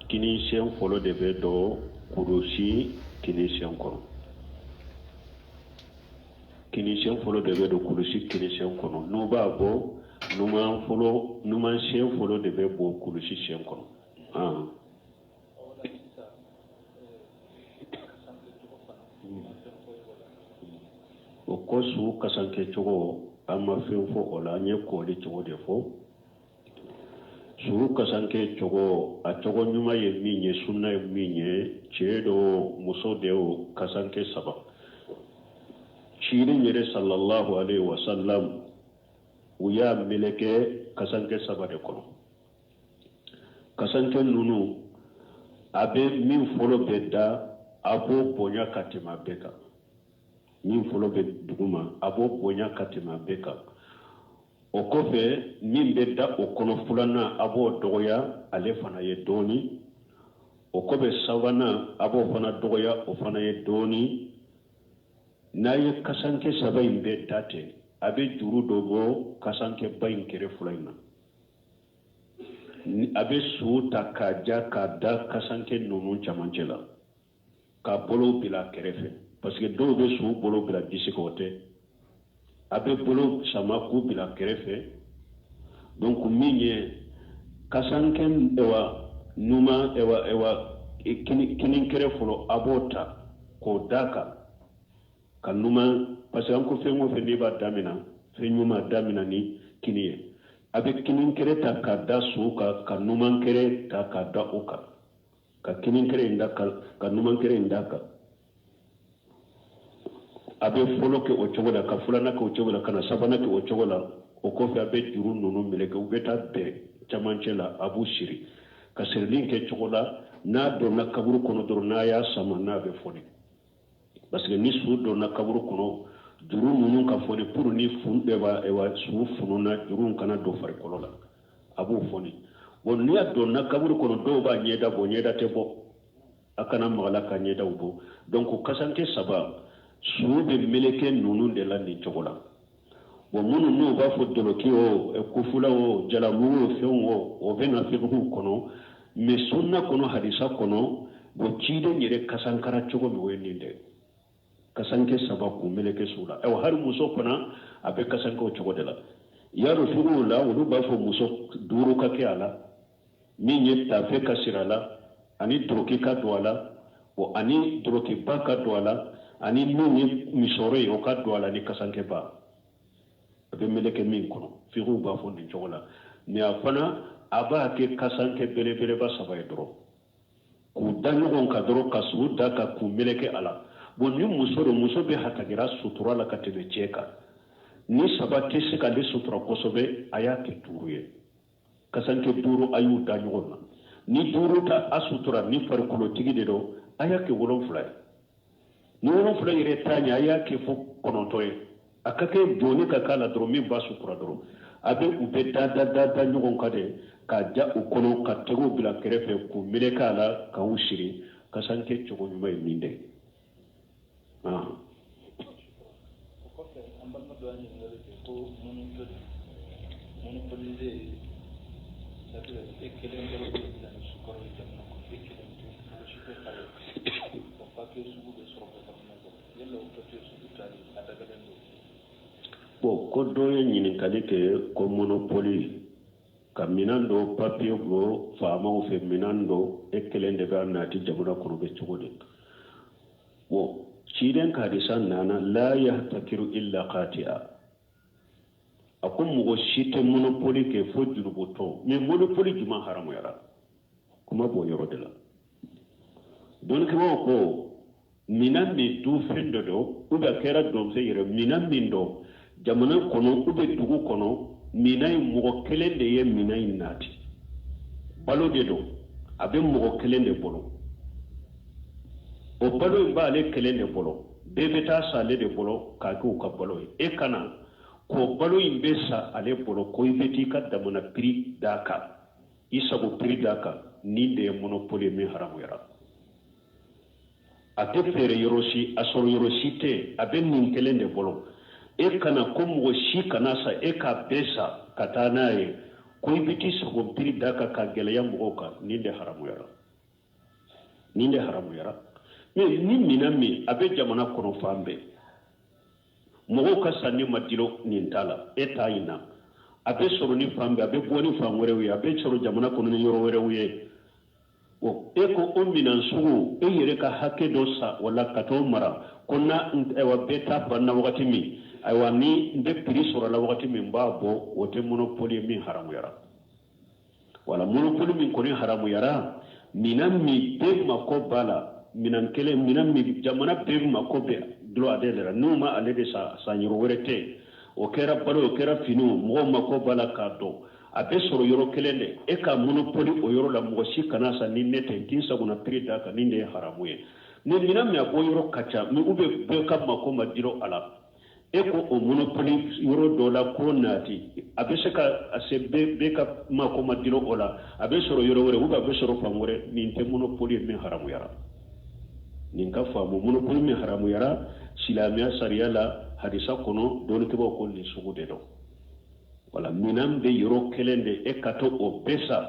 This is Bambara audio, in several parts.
Kini sen fɔlɔ de bɛ don kulusi kini sen kɔnɔ. Kini sen fɔlɔ de bɛ don kulusi kini sen kɔnɔ. N'u b'a bɔ, numan fɔlɔ, numan sen fɔlɔ de bɛ bɔ kulusi sen kɔnɔ. O ko su kasanke cogo, an ma fɛn fɔ o la. An ye koli cogo de fɔ. Su kasanke cogo, a cogo ɲuman ye min ye, sunna ye min ye, cɛ do, muso de o, kasanke saba. Ciden yɛrɛ sallallahu alaihi wasallam, u y'a meleke kasanke saba de kɔnɔ. Kasanke ninnu, a bɛ min fɔlɔ bɛ da, a b'o bonya ka tɛmɛ a bɛɛ kan. Min fɔlɔ bɛ duguma, a b'o bonya ka tɛmɛ a bɛɛ kan. O kɔfɛ, min bɛ da o kɔnɔ filanan, a b'o dɔgɔya ale fana ye dɔɔni. O kɔfɛ, sabanan, a b'o fana dɔgɔya o fana ye dɔɔni. N'a ye kasanke saba in bɛɛ da ten, a bɛ juru dɔ bɔ kasankeba in kɛrɛ fila in na. A bɛ su ta k'a ja k'a da kasanke ninnu camancɛ la, ka bolo bila kɛrɛfɛ, parce que dɔw bɛ su bolo bila disi kan, o tɛ. A bɛ bolo sama k'u bila kɛrɛfɛ. Donc min ye kasankɛ, ewa numan, ewa kini kɛrɛ fɔlɔ, a b'o ta k'o d'a kan ka numan, parce que an ko fɛn o fɛn n'i b'a damina, fɛn ɲuman damina ni kini ye. A bɛ kini kɛrɛ ta k'a da su kan, ka numan kɛrɛ ta k'a da o kan, ka kini kɛrɛ in da ka numan kɛrɛ in d'a kan. A bɛ fɔlɔ kɛ o cogo la, ka filanan kɛ o cogo la, ka na sabanan kɛ o cogo la. O kɔfɛ, a bɛ juru ninnu meleke, u bɛ taa bɛn camancɛ la, a b'u siri ka sirili kɛ cogo la. N'a donna kaburu kɔnɔ dɔrɔn, n'a y'a sama, n'a bɛ foni, parce que ni su donna kaburu kɔnɔ, juru ninnu ka foni pour ni fun, ewa su fununa, juru kana don farikolo la, a b'o foni. Bon, n'i y'a donna kaburu kɔnɔ, dɔw b'a ɲɛda bɔ, ɲɛda tɛ bɔ, a kana magala ka ɲɛdaw bɔ. Donc kasanke saba, su bɛ meleke ninnu de la nin cogo la. Bon, minnu n'u b'a fɔ doloki o, kufula o, jalamugu o, fɛnw o, o bɛ na fikihu kɔnɔ. Mais sunna kɔnɔ, hadisa kɔnɔ, bon, ciden yɛrɛ kasankara cogo min, o ye nin de, kasanke saba k'u meleke su la. Ayiwa, hali muso fana, a bɛ kasanke o cogo de la. Yaro fikihu la, olu b'a fɔ muso duuru ka kɛ a la, min ye tafe ka siri a la, ani doroki ka don a la, bon, ani dorokiba ka don a la, ani min ye misɔrɔ ye, o ka don a la, ni kasankeba a bɛ meleke min kɔnɔ. Fikihu b'a fɔ nin cogo la. Mais a fana, a b'a kɛ kasankɛ belebeleba saba ye dɔrɔn, k'u da ɲɔgɔn kan dɔrɔn, ka su da ka k'u meleke a la. Bon, ni muso don, muso bɛ hatagira sutura la ka tɛmɛ cɛ kan. Ni saba tɛ se k'ale sutura kosɛbɛ, a y'a kɛ duuru ye, kasanke duuru, a y'u da ɲɔgɔn na. Ni duuru ta a sutura, ni farikolotigi de don, a y'a kɛ wolonfila ye. Ni wolonfila yɛrɛ t'a ɲɛ, a y'a kɛ fo kɔnɔntɔn ye. A ka kɛ doni ka k'a la dɔrɔn, min b'a sutura dɔrɔn. A bɛ u bɛ da da da da ɲɔgɔn kan de, k'a ja u kɔnɔ, ka tɛgɛw bila kɛrɛfɛ, k'u meleke a la, k'u siri. Kasanke cogo ɲuman ye min de ye. O kɔfɛ, an balima dɔ y'a ɲininkali kɛ ko monopole, monopoliser, c'est-à-dire e kelen dɔrɔn de bɛ na ni sukaro ye jamana kɔnɔ, e kelen tɛ, mɔgɔ si tɛ k'a ye, o papiye sugu bɛ sɔrɔ bɛɛ ka minɛn kɔnɔ. Yala o papiye sugu tali, a dagalen don? Bon, ko dɔ ye ɲininkali kɛ ko monopole, ka minɛn dɔ papiye bɔ faamaw fɛ, minɛn dɔ e kelen de b'a nati jamana kɔnɔ, bɛ cogo di? Bon, ciden ka hadisa nana la yahtakiru illa khati'a. A ko mɔgɔ si tɛ monopole kɛ fo junubutɔ. Mais monopole jumɛn haramuyara? Kuma b'o yɔrɔ de la. Dɔnnikɛbaaw ko minɛn min dunfɛn dɔ don, ou bien a kɛra donfɛn yɛrɛ, minɛn min don jamana kɔnɔ ou bien dugu kɔnɔ, minɛn in, mɔgɔ kelen de ye minɛn in nati, balo de don, a bɛ mɔgɔ kelen de bolo, o balo in b'ale kelen de bolo, bɛɛ bɛ taa san ale de bolo k'a kɛ u ka balo ye. E ka na k'o balo in bɛ san ale bolo, ko i bɛ t'i ka damana prix d'a kan, i sago prix d'a kan, nin de ye monopole min haramuyara. A tɛ feere yɔrɔ si, a sɔrɔ yɔrɔ si tɛ, a bɛ nin kelen de bolo. E kana ko mɔgɔ si kana san, e k'a bɛɛ san ka taa n'a ye. Ko i bɛ t'i sago prix d'a kan ka gɛlɛya mɔgɔw kan, nin de haramuyara, nin de haramuyara. Mais ni minɛn min a bɛ jamana kɔnɔ fan bɛɛ, mɔgɔw ka sanni ma dulon nin ta la, e t'a ɲina, a bɛ sɔrɔ ni fan bɛɛ, a bɛ bɔ ni fan wɛrɛw ye, a bɛ sɔrɔ jamana kɔnɔ ni yɔrɔ wɛrɛw ye. O e ko o minɛn sugu, e yɛrɛ ka hakɛ dɔ san o la ka t'o mara, ko na ayiwa bɛɛ ta banna wagati min, ayiwa ni n bɛ prix sɔrɔ la wagati min, n b'a bɔ, o tɛ monopole ye min haramuyara. Wala monopole min kɔni haramuyara, minɛn min bɛɛ mako b'a la, minɛn kelen, minɛn min jamana bɛɛ mako bɛ dulon ale de la, n'u ma ale de san, san yɔrɔ wɛrɛ tɛ yen, o kɛra balo, o kɛra finiw, mɔgɔw mako b'a la k'a dɔn a bɛ sɔrɔ yɔrɔ kelen de, e ka monopole o yɔrɔ la, mɔgɔ si kana san ni ne tɛ, n t'i sagona prix d'a kan, nin de ye haramu ye. Ni minɛn min a bɔ yɔrɔ ka ca, mais ou bien bɛɛ ka mako ma dulon a la, e ko o monopole yɔrɔ dɔ la ko nati, a bɛ se ka a se bɛɛ ka mako ma dulon o la, a bɛ sɔrɔ yɔrɔ wɛrɛ ou bien a bɛ sɔrɔ fan wɛrɛ, nin tɛ monopole ye min haramuyara. Nin ka faamu, monopole min haramuyara silamɛya sariya la, hadisa kɔnɔ, dɔnnikɛbaaw ko nin sugu de don. Wala minɛn bɛ yɔrɔ kelen de, e ka to o bɛɛ san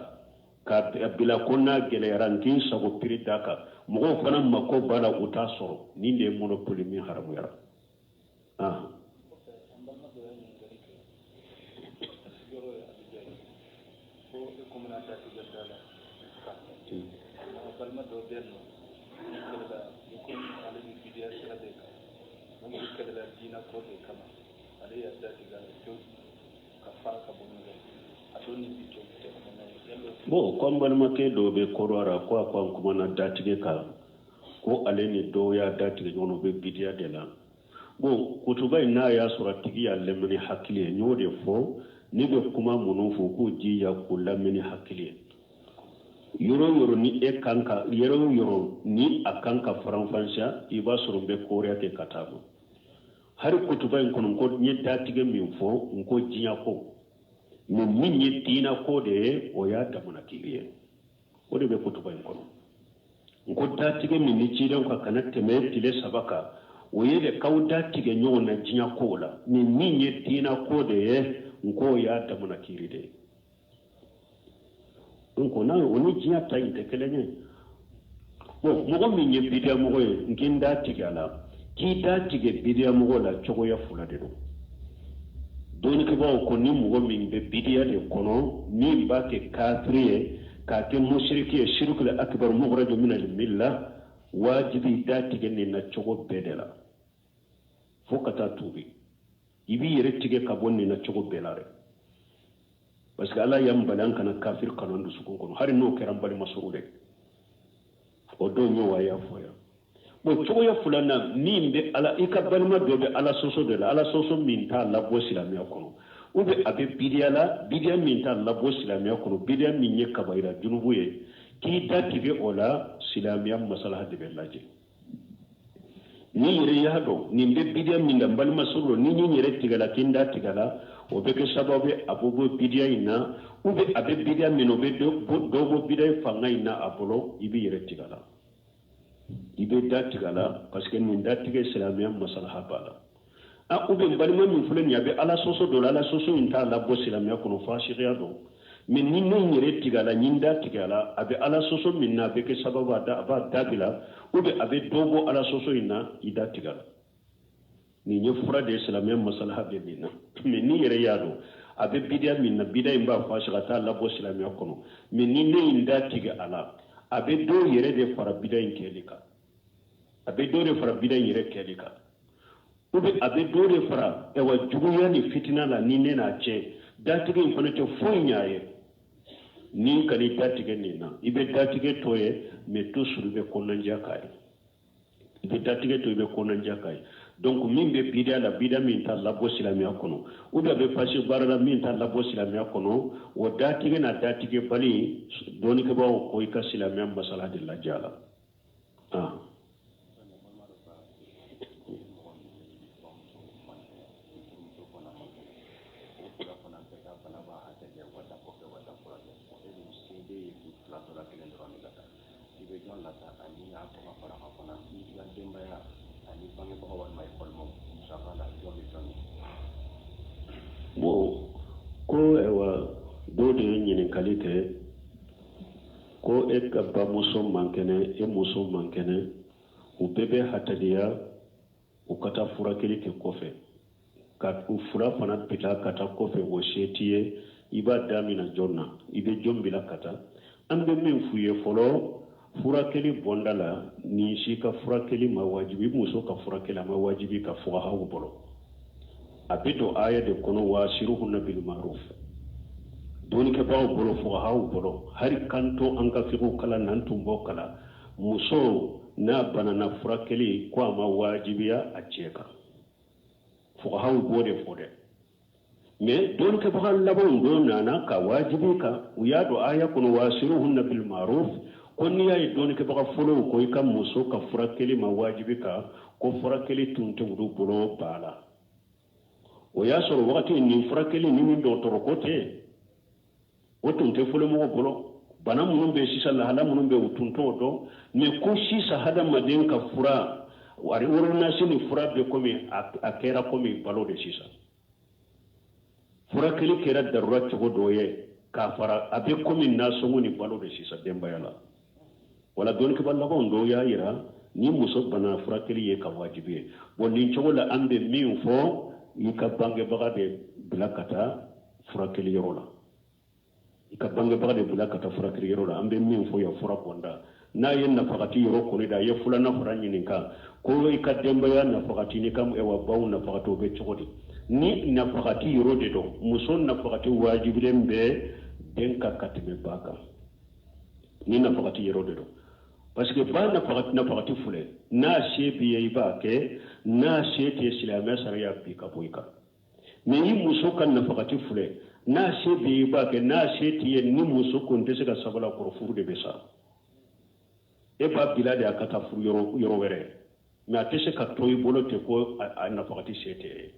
ka bila ko n'a gɛlɛyara n k'i sago prix d'a kan, mɔgɔw fana mako b'a la, u t'a sɔrɔ, nin de ye monopole min haramuyara. Ah. Kɔfɛ, an balima dɔ ye ɲininkali kɛ, a sigiyɔrɔ ye Abijan ye, ko e komi n'a datigɛ da la kan, an balima dɔ bɛ yen nɔ ni kɛlɛla, ni ko ale bɛ bidiya sira de kan, mun bɛ kɛlɛla diinɛ ko de kama, ale y'a datigɛ pewu ka fara ka bɔ ɲɔgɔn, a don ni bi cɛ tɛ kɔnɔ yalo. Bon, ko an balimakɛ dɔw bɛ Kɔrɔwara, ko a ko an kumana datigɛ kan, ko ale ni dɔw y'a datigɛ ɲɔgɔn na, u bɛ bidiya de la. Bon, kutuba in, n'a y'a sɔrɔ a tigi y'a lamɛn ni hakili ye, n y'o de fɔ, ne bɛ kuma minnu fɔ, k'u jija k'u lamɛn ni hakili ye. Yɔrɔ o yɔrɔ ni e kan ka, yɔrɔ o yɔrɔ ni a kan ka faranfasiya, i b'a sɔrɔ n bɛ kɔrɔya kɛ ka taa ma. Hali kutuba in kɔnɔ, ko n ye datigɛ min fɔ, n ko diɲɛ ko, mais min ye diinɛ ko de ye, o y'a damana kiiri ye, o de bɛ kutuba in kɔnɔ. N ko datigɛ min ni cidenw ka kana tɛmɛ tile 3 kan, o ye de k'aw datigɛ ɲɔgɔn na diɲɛ ko la, mais min ye diinɛ ko de ye, n k'o y'a damana kiiri de ye. Donc n'a o ni diɲɛ ta in tɛ kelen ye. Bon, mɔgɔ min ye bidiya mɔgɔ ye, n k'i da tigɛ a la, k'i da tigɛ bidiya mɔgɔ la, cogoya fila de don. Dɔnnikɛbaaw ko ni mɔgɔ min bɛ bidiya de kɔnɔ, min b'a kɛ kafiri ye, k'a kɛ musiriki ye, shirikul akbar mukhraju min al milla, wajibi da tigɛ nin na cogo bɛɛ de la, fo ka taa tuubi, i b'i yɛrɛ tigɛ ka bɔ nin na cogo bɛɛ la dɛ, parce que Ala y'an bali an kana kafiri kanu an dusukun kɔnɔ, hali n'o kɛra an balima sɔrɔ dɛ. O don y'o y'a fɔ yan. Bon, cogoya filanan, min bɛ Ala, i ka balima dɔ bɛ Ala sɔsɔ de la, Ala sɔsɔ min t'a labɔ silamɛya kɔnɔ, ou bien a bɛ bidiya la, bidiya min t'a labɔ silamɛya kɔnɔ, bidiya min ye kabayira junubu ye, k'i da tigɛ o la, silamɛya masalaha de bɛ lajɛ. Ni yɛrɛ y'a dɔn nin bɛ bidiya min na, n balima sɔrɔ, ni n yɛrɛ tigɛ la, k'i da tigɛ la, o bɛ kɛ sababu ye a bɛ bɔ bidiya in na, ou bien a bɛ bidiya min na, o bɛ dɔ bɔ bidiya fanga in na a bolo, i b'i yɛrɛ tigɛ la, i bɛ da tigɛ la, parce que nin datigɛ silamɛya masalaha b'a la. Ah, ou bien n balima min filɛ nin ye, a bɛ Ala sɔsɔ dɔ la, Ala sɔsɔ in t'a labɔ silamɛya kɔnɔ, fasikiya don, mais ni ne yɛrɛ tigɛ a la, ni n da tigɛ a la, a bɛ Ala sɔsɔ min na, a bɛ kɛ sababu a b'a dabila, ou bien a bɛ dɔ bɔ Ala sɔsɔ in na, i da tigɛ a la. Nin ye fura de ye, silamɛya masalaha bɛ min na. Mais n'i yɛrɛ y'a dɔn a bɛ bidiya min na, bidiya in b'a fasi ka taa labɔ silamɛya kɔnɔ, mais ni ne ye n da tigɛ a la, a bɛ dɔw yɛrɛ de fara bidiya in kɛli kan, a bɛ dɔw de fara bidiya in yɛrɛ kɛli kan, ou bien a bɛ dɔw de fara ɛwa juguya ni fitina la ni ne n'a cɛ, datigɛ in fana tɛ foyi ɲɛ a ye. Ni ka n'i datigɛ nin na, i bɛ datigɛ tɔ ye, mais toujours i bɛ kɔnɔnajɛ k'a ye, i bɛ datigɛ to, i bɛ kɔnɔnajɛ k'a ye. Donc min bɛ bidiya la, bidiya min t'a labɔ silamɛya kɔnɔ, ou bien a bɛ fasi baara la min t'a labɔ silamɛya kɔnɔ, o datigɛ n'a datigɛ bali, dɔnnikɛbaaw ko i ka silamɛya masala de lajɛ a la. Ah. Bon, ko ayiwa Dɔw de ye ɲininkali kɛ ko e ka bamuso man kɛnɛ, e muso man kɛnɛ, u bɛɛ bɛ hatadiya u ka taa furakɛli kɛ kɔfɛ, ka u fura fana bila ka taa kɔfɛ, o se t'i ye, i b'a damina jɔn na, i bɛ jɔn bila ka taa? An bɛ min f'u ye fɔlɔ, furakɛli bɔnda la, nin si ka furakɛli ma wajibi, muso ka furakɛli a ma wajibi ka fuqahaw bolo. A bɛ don aya de kɔnɔ, wa ashiruhunna bil ma'ruf. Dɔnnikɛbagaw bolo, fuqahaw bolo, hali kan to an ka fiqhu kalan na, an tun b'o kalan, muso n'a banana furakɛli ko a ma wajibiya a cɛ kan, fuqahaw b'o de fɔ dɛ. Mais dɔnnikɛbaga labanw dɔ nana ka wajibi kan, u y'a don aya kɔnɔ, wa ashiruhunna bil ma'ruf, ko n'i y'a ye dɔnnikɛbaga fɔlɔw ko i ka muso ka furakɛli ma wajibi kan, ko furakɛli tun tɛ olu bolo ba la. O y'a sɔrɔ wagati nin furakɛli ni min dɔgɔtɔrɔ ko tɛ, o tun tɛ fɔlɔmɔgɔ bolo. Bana minnu bɛ sisan, lahala minnu bɛ, u tun t'o dɔn. Mais ko sisan hadamaden ka fura wari ordonnance ni fura bɛ komi a kɛra komi balo de sisan. Furakɛli kɛra darura cogo dɔ ye k'a fara, a bɛ komi nasɔngɔ ni balo de sisan denbaya la. Wala dɔnnikɛbaa labanw dɔw y'a yira ni muso bana furakɛli ye ka wajibi ye. Bon, nin cogo la, an bɛ min fɔ, i ka bangebaga de bila ka taa furakɛli yɔrɔ la, i ka bangebaga de bila ka taa furakɛli yɔrɔ la. An bɛ min fɔ yan, fura bɔnda n'a ye nafagati yɔrɔ kɔni da, a ye filanan fara ɲininka ko i ka denbaya nafagati n'i ka ɛwa baw nafagati, o bɛ cogo di? Ni nafagati yɔrɔ de don, muso nafagati wajibilen bɛ den kan ka tɛmɛ ba kan, ni nafagati yɔrɔ de don. Parce que ba nafagati filɛ, n'a se b'i ye, i b'a kɛ, n'a se tɛ, silamɛ sariya bi ka bɔ i kan. Mais i muso ka nafagati filɛ, n'a se b'i ye, i b'a kɛ, n'a se t'i ye, ni muso kɔni tɛ se ka sabali a kɔrɔ, furu de bɛ sa. E b'a bila de a ka taa furu yɔrɔ wɛrɛ, mais a tɛ se ka to i bolo ten ko a nafagati se tɛ ye.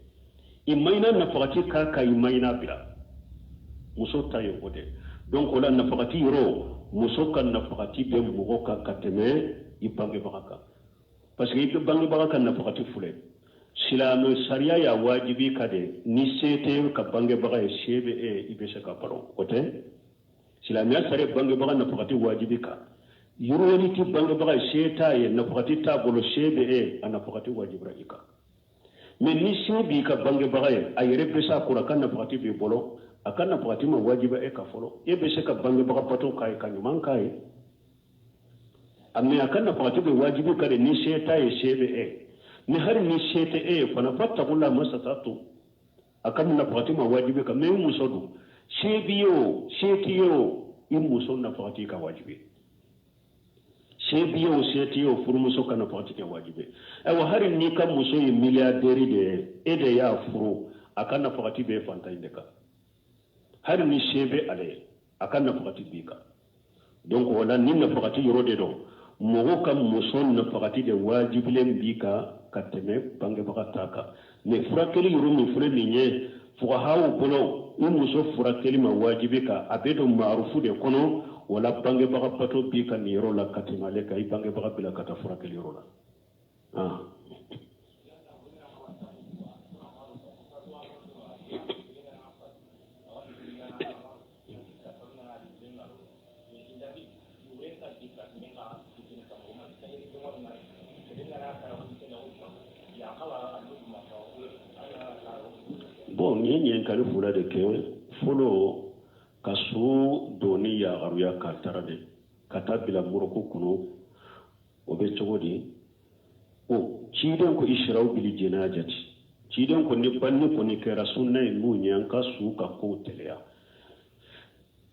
I ma ɲina nafagati k'a kan, i ma ɲina bila muso ta ye o de. Donc o la, nafagati yɔrɔ, muso ka nafagati bɛ mɔgɔ kan ka tɛmɛ i bangebaga kan, parce que i bɛ bangebaga ka nafagati filɛ, silamɛ sariya y'a wajibi ka de, ni se tɛ ka bangebaga ye, se bɛ e, i bɛ se ka balo, o tɛ silamɛya sariya bangebaga nafagati wajibi kan. Yɔrɔwɛrɛ tɛ bangebaga ye, se t'a ye, nafagati t'a bolo, se bɛ e, a nafagati wajibira i kan. Mais ni se b'i ka bangebaga ye, a yɛrɛ bɛ s'a kɔrɔ, a ka nafagati b'i bolo, a ka nafagati ma wajibi e ka fɔlɔ. E bɛ se ka bangebaga bato k'a ye, ka ɲuman k'a ye, mais a ka nafagati bɛ wajibi ka de ni se t'a ye, se bɛ e. Ni hali ni se tɛ e ye fana, fattaqullaha mastata'tum, a ka nafagati ma wajibi kan. Mais i muso dun, se b'i ye o, se t'i ye o, i muso nafagati ka wajibi. Se b'i ye o, se t'i ye o, furumuso ka nafagati kɛ wajibi. Ayiwa, hali n'i ka muso ye milliardaire de ye, e de y'a furu, a ka nafagati bɛ fantan in de kan. Hali ni se bɛ ale ye, a ka nafagati b'i kan. Donc o la, ni nafagati yɔrɔ de don, mɔgɔ ka muso nafagati de wajibilen b'i kan ka tɛmɛ bangebaga ta kan. Mais furakɛli yɔrɔ min filɛ nin ye, fuqahaw bolo, i muso furakɛli ma wajibi kan, a bɛ don maarufu de kɔnɔ. Wala bangebaga bato b'i kan nin yɔrɔ la ka tɛmɛ ale kan, i bangebaga bila ka taa furakɛli yɔrɔ la. Ah. Bon, nin ye ɲininkali fila de kɛ. Fɔlɔ, ka su donni yagaruya ka tara de ka taa bila morgue kɔnɔ, o bɛ cogo di? O ciden ko asri'u bil janazati, ciden ko ni banni kɔni kɛra, sunna ye mun ye? An ka su ka kow teliya.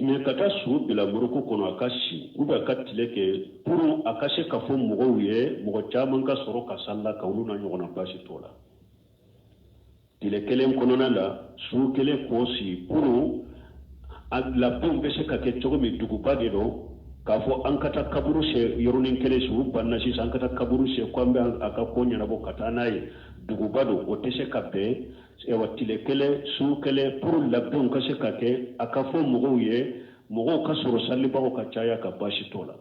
Mais ka taa su bila morgue kɔnɔ, a ka si ou bien a ka tile kɛ pour a ka se ka fɔ mɔgɔw ye, mɔgɔ caman ka sɔrɔ ka sala ka olu na ɲɔgɔnna, baasi t'o la. Tile kelen kɔnɔna la, su kelen k'o si pour a labɛnw bɛ se ka kɛ cogo min, duguba de don, k'a fɔ an ka taa kaburu sɛ yɔrɔnin kelen, su banna sisan, an ka taa kaburu sɛ ko an bɛ a ka ko ɲɛnabɔ ka taa n'a ye, duguba don, o tɛ se ka bɛn. Ayiwa, tile kelen, su kelen, pour labɛnw ka se ka kɛ, a ka fɔ mɔgɔw ye, mɔgɔw ka sɔrɔ, salibagaw ka caya, ka baasi t'o la.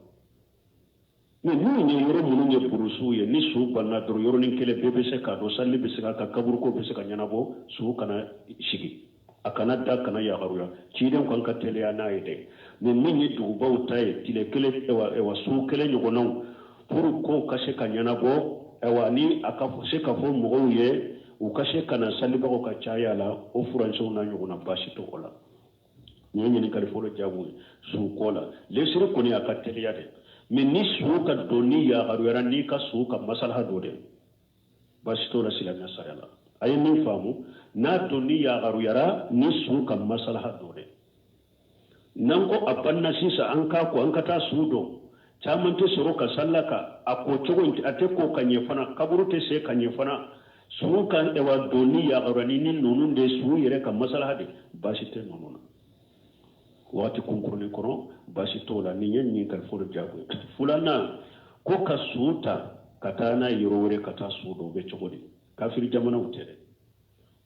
Mais minnu ye yɔrɔ minnu ye burusuw ye, ni su banna dɔrɔn, yɔrɔnin kelen, bɛɛ bɛ se k'a dɔn, sali bɛ se ka kaburuko bɛ se ka ɲɛnabɔ, su kana sigi. A kana da kana yagaruya ciden kan ka teliya n'a ye dɛ. Mais min ye dugubaw ta ye, tile kelen, ɛwa su kelen ɲɔgɔnnaw, pour ko ka se ka ɲɛnabɔ, ɛwa ni a ka se ka fɔ mɔgɔw ye, u ka se ka na salibagaw ka caya la, o furancɛw n'a ɲɔgɔnna, baasi t'o la. Nin ye ɲininkali fɔlɔ jaabu ye su ko la. Lesiri kɔni a ka teliya dɛ, mais ni su ka donni yagaruyara n'i ka su ka masalaha dɔ dɛ, baasi t'o la silamɛya sariya la. A ye min faamu, n'a donni yagaruyara ni su ka masalaha dɔ dɛ, n'an ko a banna sisan, an k'a ko an ka taa su don, caman tɛ sɔrɔ ka salla ka a ko cogo in, a tɛ ko ka ɲɛ fana, kaburu tɛ se ka ɲɛ fana. Su ka ɛwa donni yagaruya ni ninnu de su yɛrɛ ka masalaha de, baasi tɛ ninnu na. Waati kunkurunin kɔnɔ, baasi t'o la. Nin ye ɲininkali fɔlɔ jaabi ye. Filanan, ko ka su ta ka taa n'a ye yɔrɔ wɛrɛ ka taa su don, o bɛ cogo di? Kafiri jamanaw tɛ dɛ.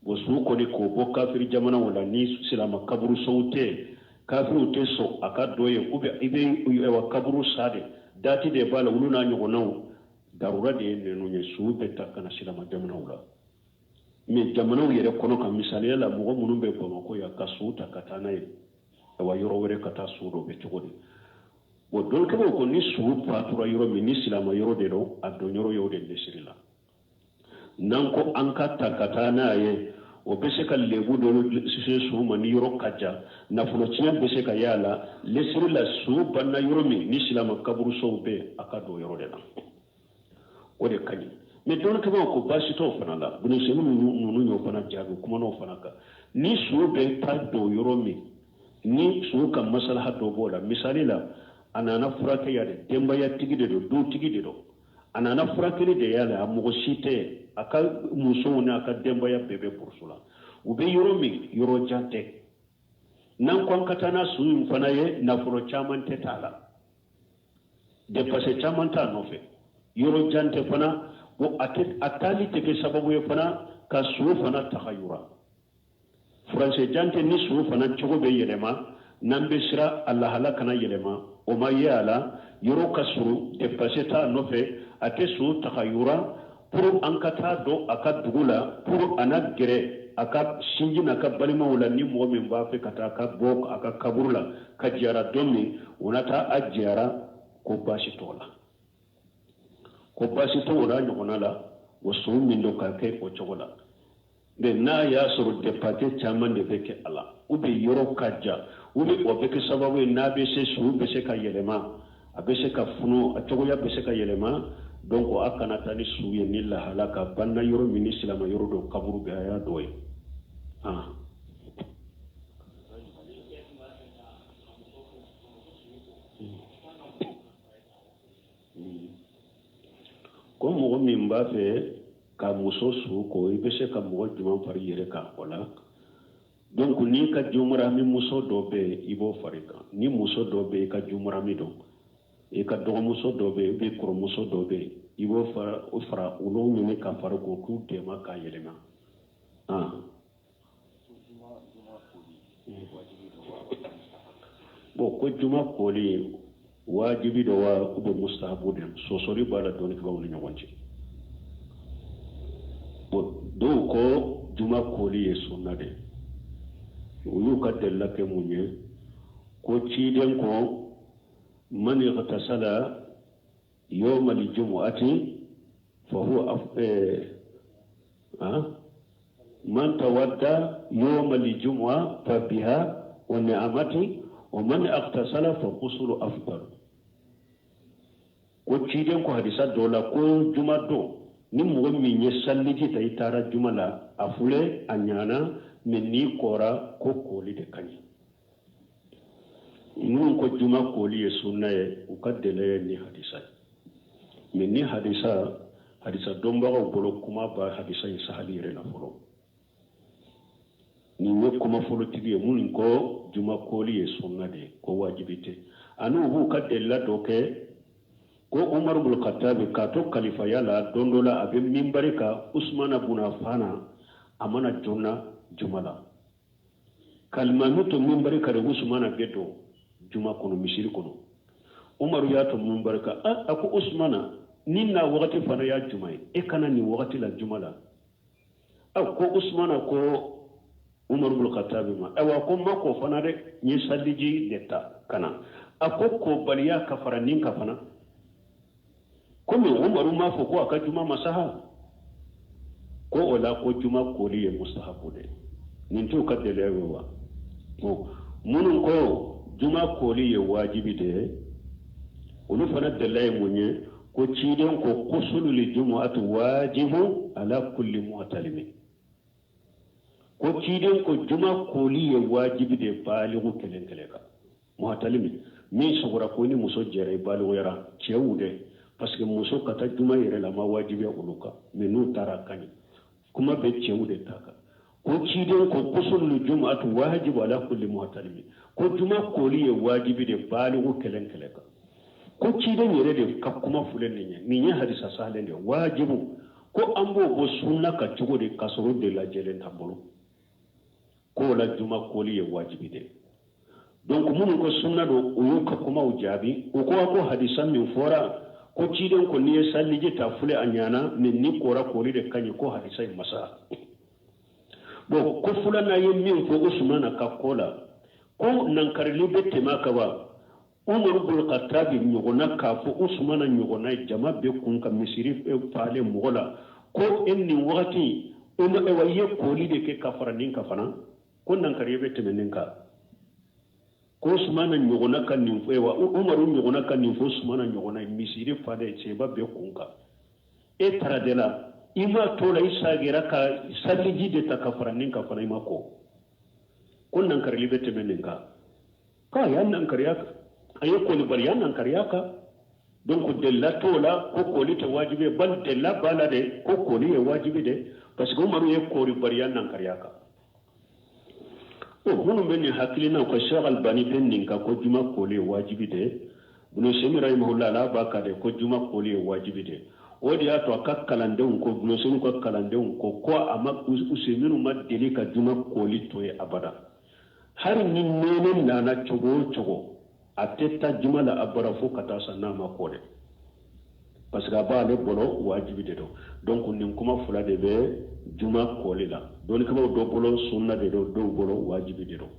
Bon, su kɔni k'o bɔ kafiri jamanaw la ni silama kaburusow tɛ, kafiriw tɛ sɔn a ka dɔ ye, ou bien i bɛ ɛwa kaburu sa de, dati de b'a la, olu n'a ɲɔgɔnnaw, darura de ye ninnu ye. Su bɛ ta ka na silama jamanaw la. Mais jamanaw yɛrɛ kɔnɔ, ka misaliya la, mɔgɔ minnu bɛ Bamakɔ yan, ka su ta ka taa n'a ye awa yɔrɔ wɛrɛ ka taa su dɔ, bɛ cogo di? Bon, dɔnnikɛlaw ko ni su fatura yɔrɔ min, ni silama yɔrɔ de don, a don yɔrɔ y'o de lesiri la. N'an ko an ka ta ka taa n'a ye, o bɛ se ka lebu dɔ se su ma ni yɔrɔ ka jan, nafolo tiɲɛ bɛ se ka y'a la. Lesiri la, su banna yɔrɔ min ni silama kaburusow bɛ yen, a ka don yɔrɔ de la, o de ka ɲi. Mais dɔnnikɛlaw ko baasi t'o fana la. Bunisɛnni ninnu y'o fana jaabi, kumana o fana kan. Ni su bɛ taa don yɔrɔ min ni su ka masalaha dɔ b'o la, misali la, a nana furakɛ ya de, denbayatigi de don, dutigi de don, a nana furakɛli de y'a la, a mɔgɔ si tɛ, a ka musow n'a ka denbaya bɛɛ bɛ burusu la, u bɛ yɔrɔ min, yɔrɔ jan tɛ. N'an ko an ka taa n'a su in fana ye, nafolo caman tɛ t'a la, dépense caman t'a nɔfɛ, yɔrɔ jan tɛ fana. Bon, a tɛ a taali tɛ kɛ sababu ye fana ka su fana tagayura. Furancɛ jan tɛ ni su fana cogo bɛ yɛlɛma, n'an bɛ siran a lahala kana yɛlɛma, o ma ye a la, yɔrɔ ka surun, dépense t'a nɔfɛ, a tɛ su tagayura, pour an ka taa don a ka dugu la, pour a na gɛrɛ a ka sinji n'a ka balimaw la, ni mɔgɔ min b'a fɛ ka taa ka bɔ a ka kaburu la ka jara don min, o na taa a jara, ko baasi t'o la, ko baasi t'o la ɲɔgɔnna la. O su min don ka kɛ o cogo la. Mais n'a y'a sɔrɔ dépense caman de bɛ kɛ a la, ou bien yɔrɔ ka jan, ou bien o bɛ kɛ sababu ye n'a bɛ se su bɛ se ka yɛlɛma, a bɛ se ka funu, a cogoya bɛ se ka yɛlɛma, donc a kana taa ni su ye ni lahala ka banna yɔrɔ min ni silama yɔrɔ dɔ kaburu bɛ, a y'a dɔ ye. Ah. Ko mɔgɔ min b'a fɛ ka muso su ko, i bɛ se ka mɔgɔ jumɛn fari yɛrɛ kan o la? Donc n'i ka jumurami muso dɔ bɛ yen, i b'o fari kan. Ni muso dɔ bɛ yen, i ka jumurami dɔn, i ka dɔgɔmuso dɔ bɛ yen, ou bien kɔrɔmuso dɔ bɛ yen, i b'o fara o fara olu ɲini ka fari k'o k'u dɛmɛ k'a yɛlɛma. Ah. Bon, ko juma koli wajibi dɔ wa ou bien mustahabu de, sɔsɔli b'a la dɔnnikɛlaw ni ɲɔgɔn cɛ. Bon, dɔw ko juma koli ye sunna de. U y'u ka delila kɛ mun ye? Ko ciden ko man igtasala yawma aljumu'ati fa huwa man tawadda yawma aljumu'a fa biha wa ni'amati wa man ightasala fa ghuslu afdal. Ko ciden ko hadisa dɔ la ko juma don, ni mɔgɔ min ye saliji ta i taara juma la, a filɛ a ɲana, mais n'i kɔra, ko koli de ka ɲi. Minnu ko juma koli ye sunna ye, u ka dɛlɛ ye ni hadisa ye. Mais ni hadisa dɔnbagaw bolo, kuma b'a hadisa in sahali yɛrɛ la fɔlɔ. Nin ye kuma fɔlɔtigi ye minnu ko juma koli ye sunna de ye, ko wajibi tɛ. Ani u b'u ka delila dɔ kɛ ko Umaru bun Khattabi, k'a to kalifaya la, don dɔ la a bɛ minbari kan, Usumana bun Affana a mana joona juma la, kalimami to minbari kan de, Usumana bɛ don juma kɔnɔ, misiri kɔnɔ. Umaru y'a to minbari kan, a ko Usumana, ni na wagati fana y'a juma ye, e kana nin wagati la juma la. A ko Usumana ko Umaru bun Khattabi ma. Ayiwa, ko n ma ko fana dɛ, n ye saliji de ta ka na. A ko kobaliya ka fara nin kan fana, komi Umaru m'a fɔ ko a ka juma ma saha, ko o la ko juma koli ye mustahabu de. Nin t'u ka dalilu ye wa? Bon, minnu ko juma koli ye wajibi de ye, olu fana dalilu ye mun ye? Ko ciden ko gusulul jumu'atu wajibu ala kulli mu'talimi. Ko ciden ko juma koli ye wajibi de baligu kelen kelen kan. Mu'talimi min sɔgɔra ko ni muso jɛra i baliguyara, cɛw dɛ, parce que muso ka taa juma yɛrɛ la ma wajibiya olu kan, mais n'u taara ka ɲi. Kuma bɛ cɛw de ta kan. Ko ciden ko gusulul jumu'atu wajibu ala kulli mu'talimi, ko juma koli ye wajibi de baligu kelen kelen kan. Ko ciden yɛrɛ de ka kuma filɛ nin ye, nin ye hadisa sahalen de ye, wajibu. Ko an b'o bɔ sunna ka cogo di k'a sɔrɔ de lajɛlen t'an bolo? K'o la juma koli ye wajibi de. Donc minnu ko sunna don, u y'u ka kumaw jaabi. U ko hadisa min fɔra ko ciden ko n'i ye saliji ta fule a ɲana, mais ni kora koli de ka ɲi, ko hadisa in masa. Bon, ko filanan ye min fɔ Usumana ka ko la, ko nankarili bɛ tɛmɛ a kan wa? Umaru bun Khattabi ɲɔgɔnna k'a fɔ Usumana ɲɔgɔnna ye, jama bɛ kun ka misiri falen mɔgɔ la, ko e nin wagati i ye koli de kɛ ka fara nin kan fana, ko nankari bɛ tɛmɛ nin kan. Ko Usumana ɲɔgɔnna ka nin fɔ wa, Umaru ɲɔgɔnna ka nin fɔ Usumana ɲɔgɔnna ye, misiri falen cɛba bɛ kun kan, e taara de la, i ma to la, i sagira ka saliji de ta ka fara nin kan fana, i ma ko ko nankarili bɛ tɛmɛ nin kan. K'a y'a nankariya kan, a ye kolibaliya nankariya kan. Donc delila t'o la ko koli tɛ wajibi ye, bali delila b'a la de ko koli ye wajibi de, parce que Umaru ye kolibaliya nankariya kan. O minnu bɛ nin hakilina ko Cheikh Albani bɛ nin kan ko juma koli ye wajibi de, Ibn Usaymin rahimahullah ala b'a kan de ko juma koli ye wajibi de. O de y'a to a ka kalandenw ko, Ibn Usaymin ka kalandenw ko a ma, Usaymin ma deli ka juma koli to ye abada. Hali ni nɛnɛ nana cogo o cogo, a tɛ taa juma la a bara fo ka taa sa n'a ma ko dɛ, parce que a b'ale bolo wajibi de don. Donc nin kuma fila de bɛ juma koli la, dɔnnikɛbaaw dɔw bolo sunna de don, dɔw bolo wajibi de don.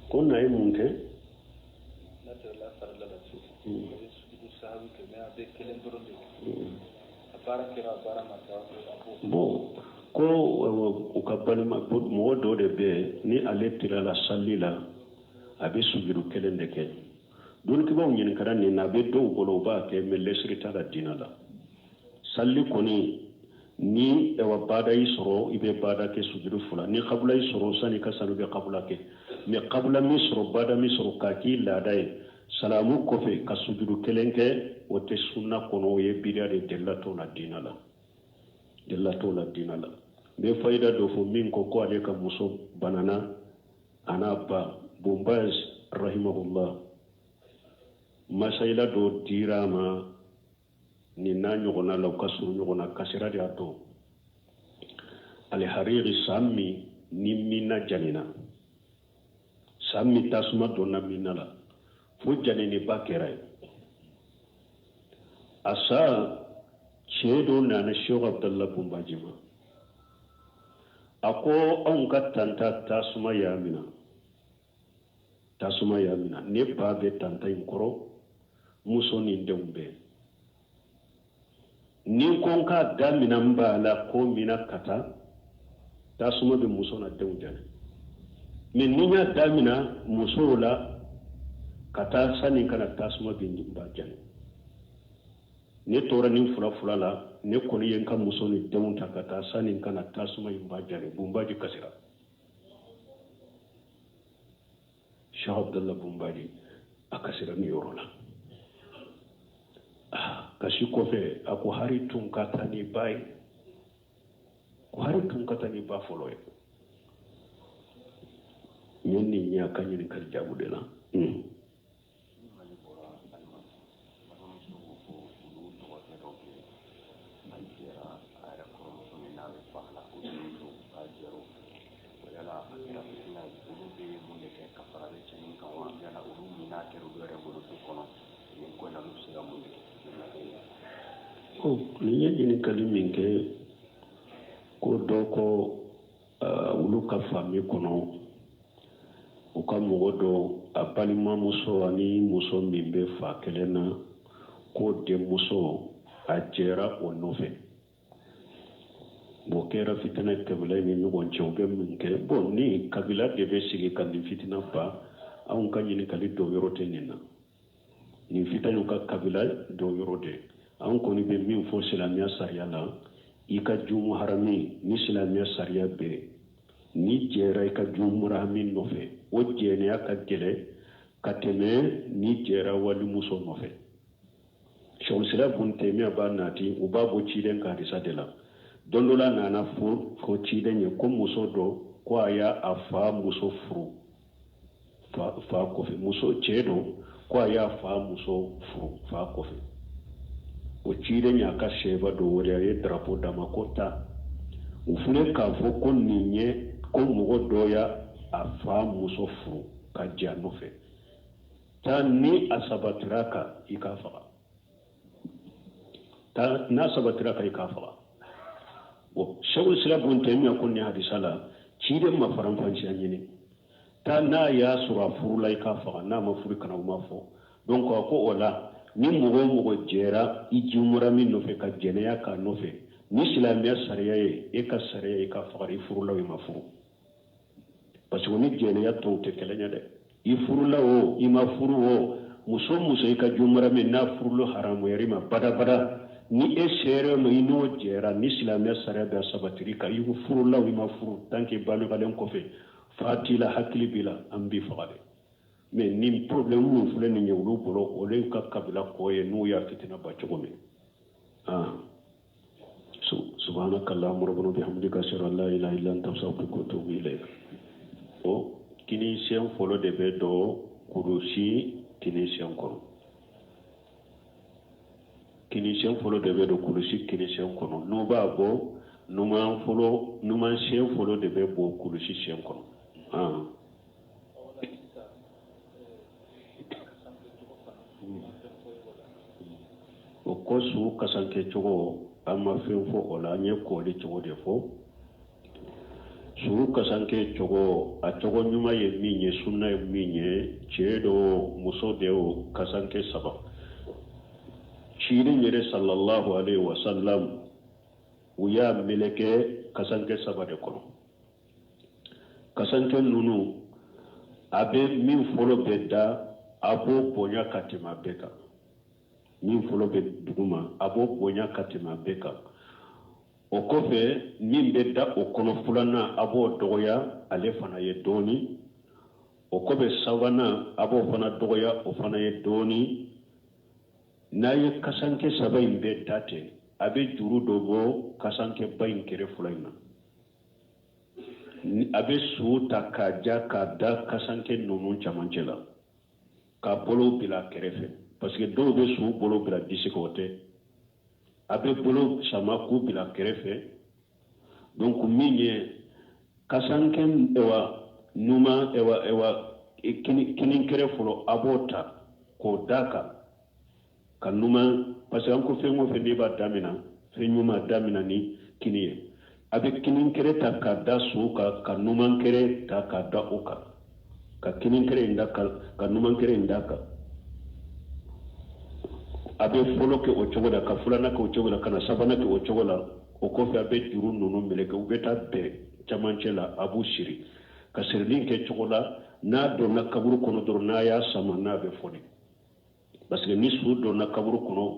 Ko na ye mun kɛ? N'a tɛrɛla farila la, a bɛ sujudu sahawi kɛ, mais a bɛ kelen dɔrɔn de kɛ. A baara kɛra, a baara ma taa, a b'o. Bon, ko u ka balima mɔgɔ dɔ de bɛ yen, ni ale tilala sali la, a bɛ sujudu kelen de kɛ. Dɔnnikɛbaaw ɲininkara nin na, a bɛ dɔw bolo u b'a kɛ, mais lɛsiri t'a la diinɛ la. Sali kɔni, ni ɛwa baada y'i sɔrɔ, i bɛ baada kɛ sujudu fila. Ni kabula y'i sɔrɔ, sani ka sanu bɛ kabula kɛ, mais kabula min sɔrɔ, baada min sɔrɔ, k'a k'i laada ye, salamu kɔfɛ ka sujudu kelen kɛ, o tɛ sunna kɔnɔ, o ye bidiya de, delila t'o la diinɛ la, delila t'o la diinɛ la. N bɛ fayida dɔ fɔ min ko ko ale ka muso banana a n'a ba Bonbaz rahimahullah, masayila dɔ dira a ma nin n'a ɲɔgɔnna la, u ka surun ɲɔgɔn na, kasira de y'a to alihariri san min ni mina janina, san min tasuma donna mina la fo janiniba kɛra yen. A san cɛ dɔ nana Sheikh Abdallah Bunbaji ma, a ko anw ka tanta tasuma y'a minɛ, tasuma y'a minɛ, ne ba bɛ tanta in kɔrɔ, muso ni denw bɛɛ. Ni ko n k'a daminɛ n b'a la ko min na ka taa, tasuma bɛ muso na denw jani, mais ni n y'a daminɛ musow la ka taa sani ka na, tasuma bɛ n ba jani. Ne tora nin fila fila la, ne kɔni ye n ka muso ni denw ta ka taa sani ka na tasuma in ba jani. Bunbaji kasira, Cheikh Abdallah Bunbaji a kasira nin yɔrɔ la. Kasi kɔfɛ a ko hari tun ka taa ni ba ye, ko hari tun ka taa ni ba fɔlɔ ye. N ye nin ye a ka ɲininkali jaabu de la. Nin ye ɲininkali min kɛ ko dɔ ko olu ka fami kɔnɔ, u ka mɔgɔ dɔ a balimamuso ani muso min bɛ fa kelen na, ko denmuso a jɛra o nɔfɛ. Bon, kɛra fitina kabila ni ɲɔgɔn cɛ, u bɛ mun kɛ? Bon, ni kabila de bɛ sigi ka nin fitina ban, anw ka ɲininkali dɔ yɔrɔ tɛ nin na. Nin fitina y'u ka kabila dɔ yɔrɔ de. An kɔni bɛ min fɔ silamɛya sariya la, i ka jumuharami ni silamɛya sariya bɛ, ni jɛra i ka jumuharami nɔfɛ, o jɛnɛya ka gɛlɛn ka tɛmɛ ni jɛra walimuso nɔfɛ. Sheikhul Bun Taymiya b'a nati, u b'a bɔ ciden ka hadisa de la. Don dɔ la nana fo ciden ye ko muso dɔ ko a y'a a fa muso furu fa kɔfɛ. Muso cɛ dɔ ko a y'a fa muso furu fa kɔfɛ. O ciden y'a ka sɛba dɔ wele, a ye drapeau d'a ma ko taa u filɛ k'a fɔ ko nin ye ko mɔgɔ dɔ y'a a fa muso furu ka jɛ a nɔfɛ. Taa, ni a sabatira kan, i k'a faga. Taa, n'a sabatira kan, i k'a faga. Bon, Sheikhul Islam Bun Taymiya ko nin hadisa la, ciden ma faranfasiya ɲini. Taa, n'a y'a sɔrɔ a furula, i k'a faga, n'a ma furu, kana o ma fɔ. Donc a ko o la, ni mɔgɔ o mɔgɔ jɛra i jumura min nɔfɛ ka jɛnɛya k'a nɔfɛ, ni silamɛya sariya ye, e ka sariya, i ka faga, i furula o, i ma furu, parce que ni jɛnɛya tɔw tɛ kelen ye dɛ. I furula o, i ma furu o, muso muso i ka jumura min n'a furula haramuyara i ma badabada. Ni e seere ma, i n'o jɛra, ni silamɛya sariya bɛ sabatiri kan, i furula o, i ma furu, tant que banigalen kɔfɛ fa t'i la, hakili b'i la, an b'i faga de. Mais ni problème min filɛ nin ye olu bolo, olu ka kabila kɔ ye n'u y'a fitina ba cogo min. Ah, subhanaka allahumma rabbana bihamdika, ashhadu an la ilaha illa anta, astaghfiruka wa atubu ilayk. O kini sen fɔlɔ de bɛ don kulusi kini sen kɔnɔ. Kini sen fɔlɔ de bɛ don kulusi kini sen kɔnɔ. N'u b'a bɔ, numan fɔlɔ, numan sen fɔlɔ de bɛ bɔ kulusi sen kɔnɔ. Ah. O ko su kasanke cogo, an ma fɛn fɔ o la, an ye kɔli cogo de fɔ. Su kasanke cogo, a cogo ɲuman ye min ye, sunna ye min ye, cɛ do muso de o, kasanke saba. Ciden yɛrɛ sallallahu alaihi wa sallam, u y'a meleke kasanke saba de kɔnɔ. Kasanke ninnu, a bɛ min fɔlɔ bɛ da, a b'o bonya ka tɛmɛ a bɛɛ kan. Min fɔlɔ bɛ duguma, a b'o bonya ka tɛmɛ a bɛɛ kan. O kɔfɛ, min bɛ da o kɔnɔ filanan, a b'o dɔgɔya ale fana ye dɔɔni. O kɔfɛ, sabanan, a b'o fana dɔgɔya o fana ye dɔɔni. N'a ye kasanke saba in bɛɛ da ten, a bɛ juru dɔ bɔ kasanke ba in kɛrɛ fila in na. A bɛ su ta k'a ja k'a da kasanke ninnu camancɛ la, k'a bolo bila kɛrɛfɛ, parce que dɔw bɛ su bolo bila disi kan, o tɛ. A bɛ bolo sama k'u bila kɛrɛfɛ. Donc min ye kasanke, ewa numan, ewa kini kɛrɛ fɔlɔ, a b'o ta k'o d'a kan ka numan, parce que an ko fɛn o fɛn n'i b'a damina, fɛn ɲuman damina ni kini ye. A bɛ kini kɛrɛ ta k'a da su kan, ka numan kɛrɛ ta k'a da o kan, ka kini kɛrɛ in da ka numan kɛrɛ in da kan. A bɛ fɔlɔ kɛ o cogo la, ka filanan kɛ o cogo la, ka na sabanan kɛ o cogo la. O kɔfɛ, a bɛ juru ninnu meleke, u bɛ taa bɛn camancɛ la, a b'u siri ka sirili kɛ cogo la. N'a donna kaburu kɔnɔ dɔrɔn, n'a y'a sama, n'a bɛ fɔni, parce que ni su donna kaburu kɔnɔ,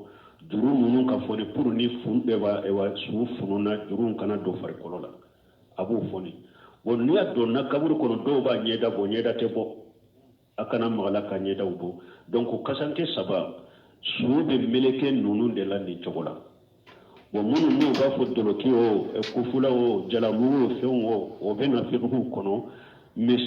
juru ninnu ka fɔni pour ni fun ewa su fununa, juru kana don farikolo la, a b'o fɔni. Bon, n'i y'a donna kaburu kɔnɔ, dɔw b'a ɲɛda bɔ, ɲɛda tɛ bɔ, a kana magala ka ɲɛdaw bɔ. Donc kasanke saba, su bɛ meleke ninnu de la nin cogo la. Bon, minnu n'u b'a fɔ doloki o, kufula o, jalamugu o, fɛnw o, o bɛ na fikihu kɔnɔ, mais